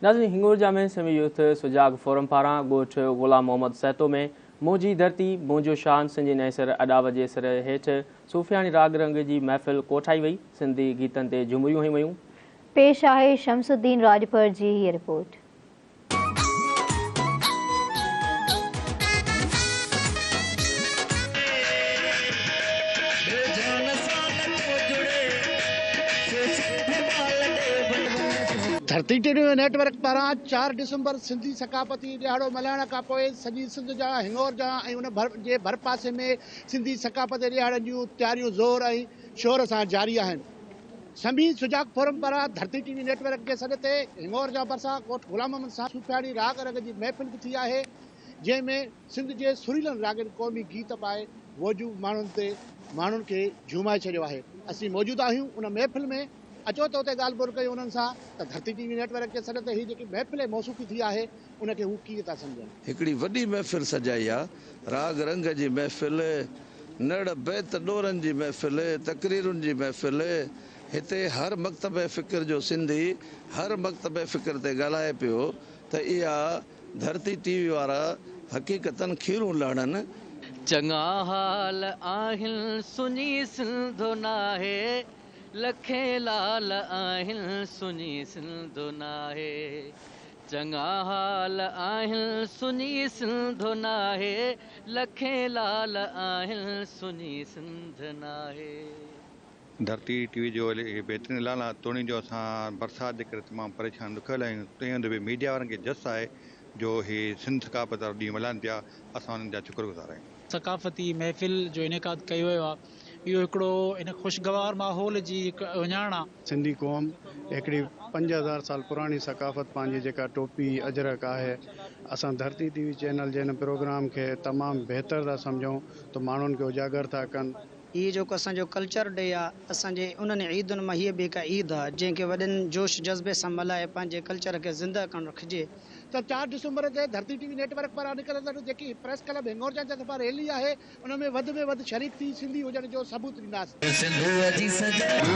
ناظرين هنڱورجا ۾ سمي يوٿ سجاڳ فورم پاران ڳوٺ غلام محمد سهتو ۾ منهنجي ڌرتي منهنجو شان سنڌ جي نئين سر اڏاوت جي سر هيٺ صوفياڻي راڳ رنگ جي محفل ڪوٺائي وئي، سنڌي گيتن تي جهمريون هنيون ويون. پيش آهي شمس الدين راڄپر جي هيء رپورٽ. ڌرتي ٽي وي نيٽ ورڪ پاران چار ڊسمبر سنڌي ثقافتي ڏهاڙو ملهائڻ کانپوء سڄي سنڌ جا هنڱورجا ۽ ان جي ڀرپاسي ۾ سنڌي ثقافتي ڏهاڙن جون تياريون زور ۽ شور سان جاري آهن. سمي سجاڳ فورم پاران ڌرتي ٽي وي نيٽ ورڪ جي سڏ تي هنڱورجا ڀرسان ڳوٺ غلام محمد سان صوفياڻي راڳ رنگ جي محفل به ٿي آهي جنهن ۾ سنڌ جي سريلن راڳين قومي گيت پائي موجود ماڻهن تي ماڻهن کي جهومائي ڇڏيو آهي. اسين موجود آهيون ان محفل ۾ اچو ته اتي ڳالهه ٻولهه ڪيون انهن سان ته ڌرتي ٽي وي نيٽ ورڪ جي سڏ تي هي جيڪي محفل موسيقي ٿي آهي ان کي هو ڪيئن ٿا سمجهن. هڪڙي وڏي محفل سجائي آ، راڳ رنگ جي محفل، نڙ بيت ڏورن جي محفل، تقريرن جي محفل، هتي هر مڪتبه فڪر جو سنڌي هر مڪتبه فڪر تي ڳالهائي پيو ته اها ڌرتي ٽي وي وارا حقيقتن کيرون لهڻن. چڱا حال آهن سڃي سنڌ ناهي لکين لال آهن سڃي سنڌ ناهي چڱا حال آهن سڃي سنڌ ناهي لکين لال آهن سڃي سنڌ ناهي. ڌرتي ٽي وي جو هي بهترين اعلان آهي توڻي جو اسان برسات جي ڪري تمام پريشان ڏکويل آهيون تنهن هوندي به ميڊيا وارن کي جس آهي جو هي سنڌ ثقافت وارو ڏينهن ملهائن پيا اسان انهن جا شڪر گذار آهيون. ثقافتي محفل جو انعقاد ڪيو ويو آهي اهو هڪڙو ان خوشگوار ماحول جي هڪ اهڃاڻ آهي. سنڌي قوم هڪڙي 5000 سال پراڻي ثقافت پنهنجي جيڪا ٽوپي اجرڪ آهي اسان ڌرتي ٽي وي چينل جي هن پروگرام کي تمام بهتر ٿا سمجهون ته ماڻهن کي اجاگر ٿا ڪن. هي جيڪو اسان جو ڪلچر ڊي آ، اسان جي انهن عيدن مان هيء به هڪ عيد آ، جنهن کي وڏن جوش جذبي سان ملهائي پنهنجي ڪلچر کي زنده ڪرڻ رکجي. ته چار ڊسمبر تي ڌرتي ٽي وي نيٽ ورڪ پاران نڪرندڙ جيڪي پريس ڪلب هنڱورجا جي طرفان ريلي آهي ان ۾ وڌ ۾ وڌ شريڪ ٿي سنڌي هجڻ جو ثبوت ڏينداسين. سنڌوء جي سڄاڻي.